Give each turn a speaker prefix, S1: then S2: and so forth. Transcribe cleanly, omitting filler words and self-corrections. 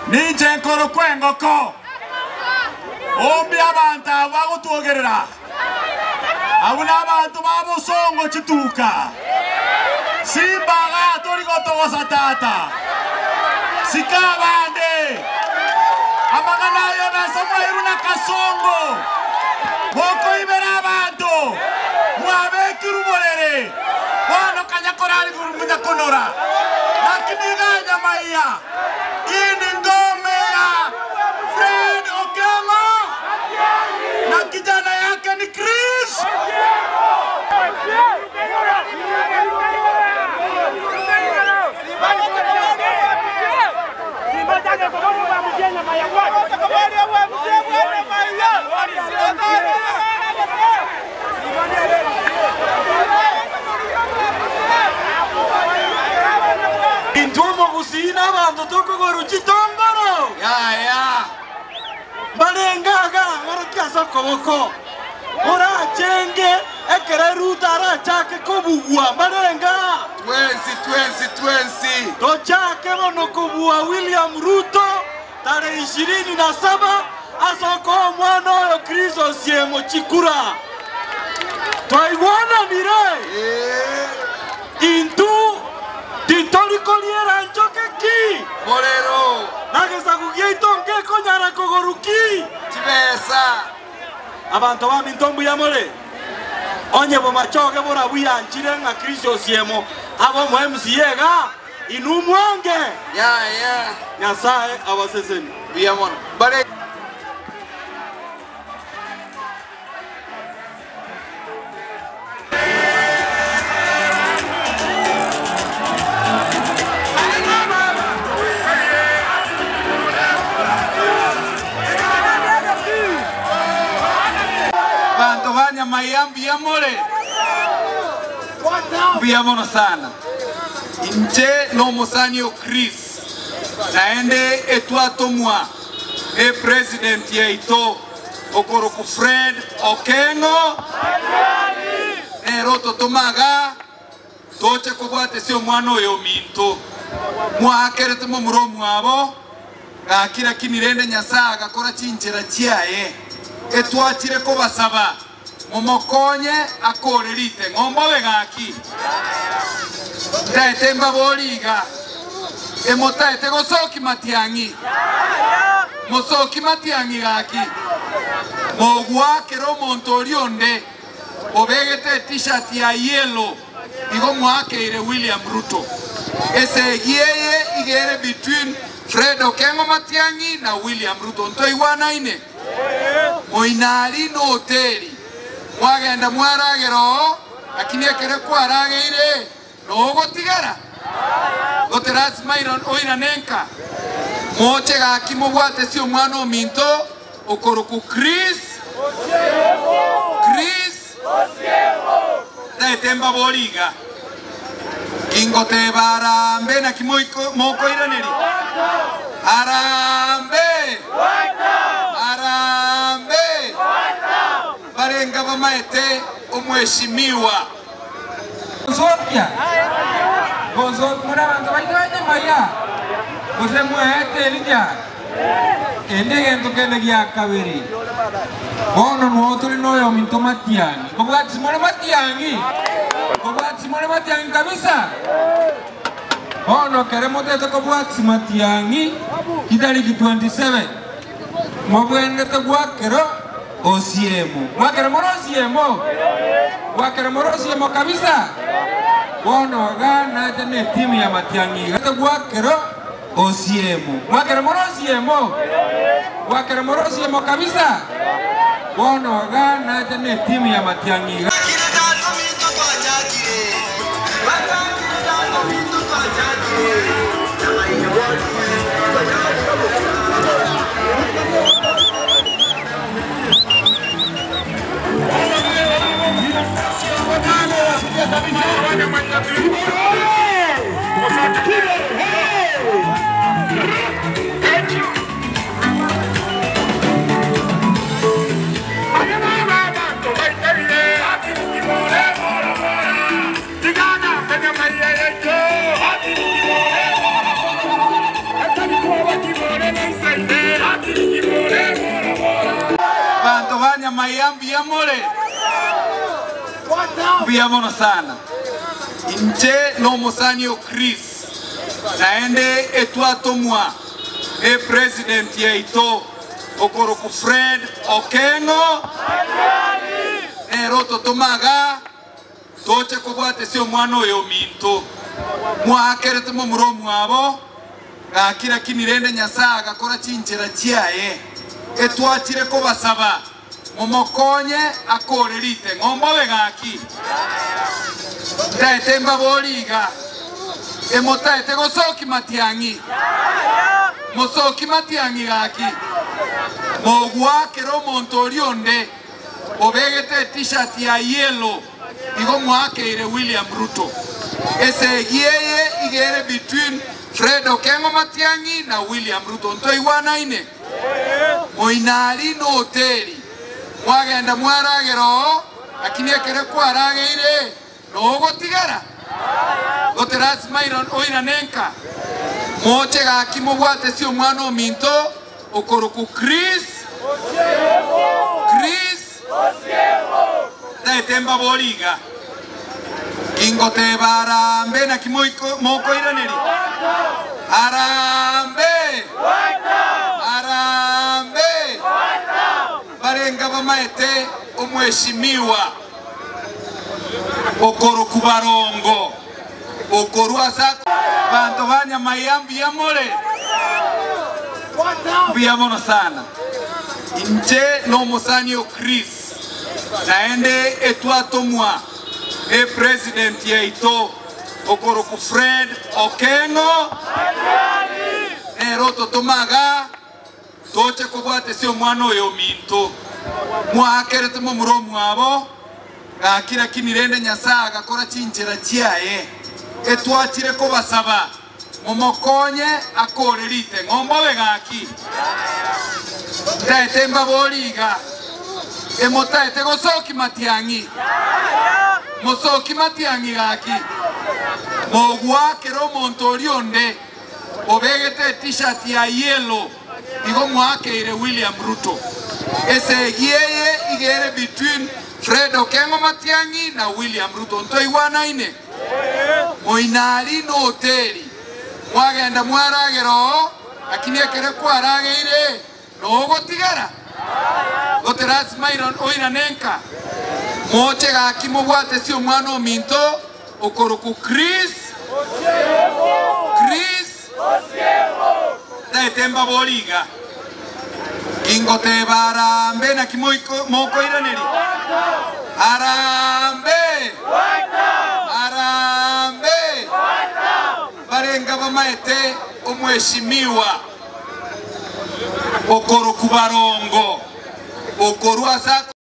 S1: Ninche nkorokwa engoko, ombie abanto abwo bagotwogerera, abwo nabanto ba bosongo chituka. Simba igaa tori gotogosa tata. Sika abande. Amang'ana ayo nase mwairwe na Kasongo. Mokoibera abanto, mwabekirwe borere. Bono kanya korarigwe monyakonora. Naki nigo anyamaiya. Ini ngome ya Fred Okengo na kijana yake ni Chris.
S2: Intwe omogusii na abanto tokogorwa chitongoro.
S3: Yaya.
S2: Mbarenge iga ng'orokia ase okoboko, orachenge ekero Ruto arachake kobugwa. Mbarenge aa.
S3: Twensi, twensi, twensi.
S2: Tochake bono kobua William Ruto tarehe 27 ase okoa omwana oyo Chris Osiemo chikura. Twaigwananire? Intwe titori koriera nchoke ki?
S3: Morero.
S2: Na gesaku giaito nkekonyara kogorwa ki?
S3: Chibesa.
S2: Abanto baminto mbuya more? Onye bomachoge borabuyanchire ng'a Chris Osiemo abe omo MCA igaa, inwe mwange.
S3: Yaya.
S2: Nyasae abasesenie.
S3: Mbuya mono. Bare. Banto ba Nyamaiya mbuya more? Mbuya mono sana. Inche nomosani o Chris, naende etwatomwa ne president yaito okorokwa Fred Okengo, nere ototoma iga toche kobwatesia omwana oyo ominto. Mwaakerete momura omwabo, gaki lakini rende Nyasae agakora chinchera chiaye. Etwachire kobasaba momokonye akore riteng'o mbobe gaki. Ntaete mbabori iga, emotaete gosoki matiang'i? Mosoki matiang'i gaki, mogwakera omonto oria onde obegete e-t-shirt ya yellow igo mwakeire William Ruto. Esegi eye iga ere between Fred Okengo Matiang'i na William Ruto. Ntoigwanaine? Moinari noteri, mwagenda mwaragera oo, lakini ekero kwarageire nogotigara, gote lasima oirane nka. Moche gaki mobwate omwana ominto okorokwa Chris Chris Taete mbabori iga, Kingoteba arambe naki mokoiraneria? Arambe! Arambe! Mbarenga bamaete omweshimiwa.
S4: Gosokia, gosokia muri abanto baito ba Nyamaiya, gose mwaete Elija, ende egento kende gia kabere. Bono noo tore noyominto Matiang'i. Kobwatisi more Matiang'i? Kobwatisi more Matiang'i kabisa? Bono kere motete kobwatisi Matiang'i chitariki 27, mobwenerete gwakera osiemo. Gwakera more osiemo? Gwakera more osiemo kabisa? Bono iga nache ne etimu ya Matiang'i iga gwakera osiemo. Gwakera more osiemo? Gwakera more osiemo kabisa? Bono iga nache ne etimu ya Matiang'i iga.
S3: banyamaiya mbuya more mbuya mono sana inche nomosani o Chris naende etwatomwa ne president yaito okoroku Fred Okengo nero totomaga toche kobwate si omwana oyo minto mwakerete momuro mwabo gakira kinirende Nyasaye agakora chinchera chiaye etwachire kobasaba momokonye akorerite ng'ombobe gaki taete mbaboriga emotaete gosoki matiang'i mosoki matiang'i gaki mogwakera omonto ori onde obegete t-shirt ya yellow igo mwakeire William Ruto esegieye igere between Fred Okengo Matiang'i na William Ruto ntoigwanaine moinari no hoteli mwagenda mwaragero lakini ekere kwarageire nogotigara goterasima oiranenka moche gaki mobwate si omwana ominto okoroku Chris Chris taete mbaboriga ingoteba arambe naki mokoiraneri arambe arambe barenga bamaete omweshimiwa okoroku barongo okorwasa bantu banyamaiya mbuya more mbuya mono sana inche nomosani o Chris naende etwatomwa ne president yaito okoroku Fred Okengo nero totomaga toche kobwate si omwana oyo minto mwakerete momuro mwabo gakira kinirende Nyasaye agakora chinchera chiaye etwachire kobasaba momokonye akorerite ng'ombobe gaki taete mbaboriga emotaete gosoki matiang'i mosoki matiang'i gaki mogwakera omonto ori onde obegete t-shirt ya yellow igo mwakeire William Ruto esegieye igere between Fred Okengo Matiang'i na William Ruto ntoigwanaine moinari no hoteli mwagenda mwaragero lakini ekere kwarageire nogotigara goterasima oiranenka moche gaki mobwate si omwana ominto okoroku Chris Chris taete mbaboriga ingoteba arambe naki mokoiraneri arambe arambe barenga bamaete omweshimiwa okoroku barongo okorwasa.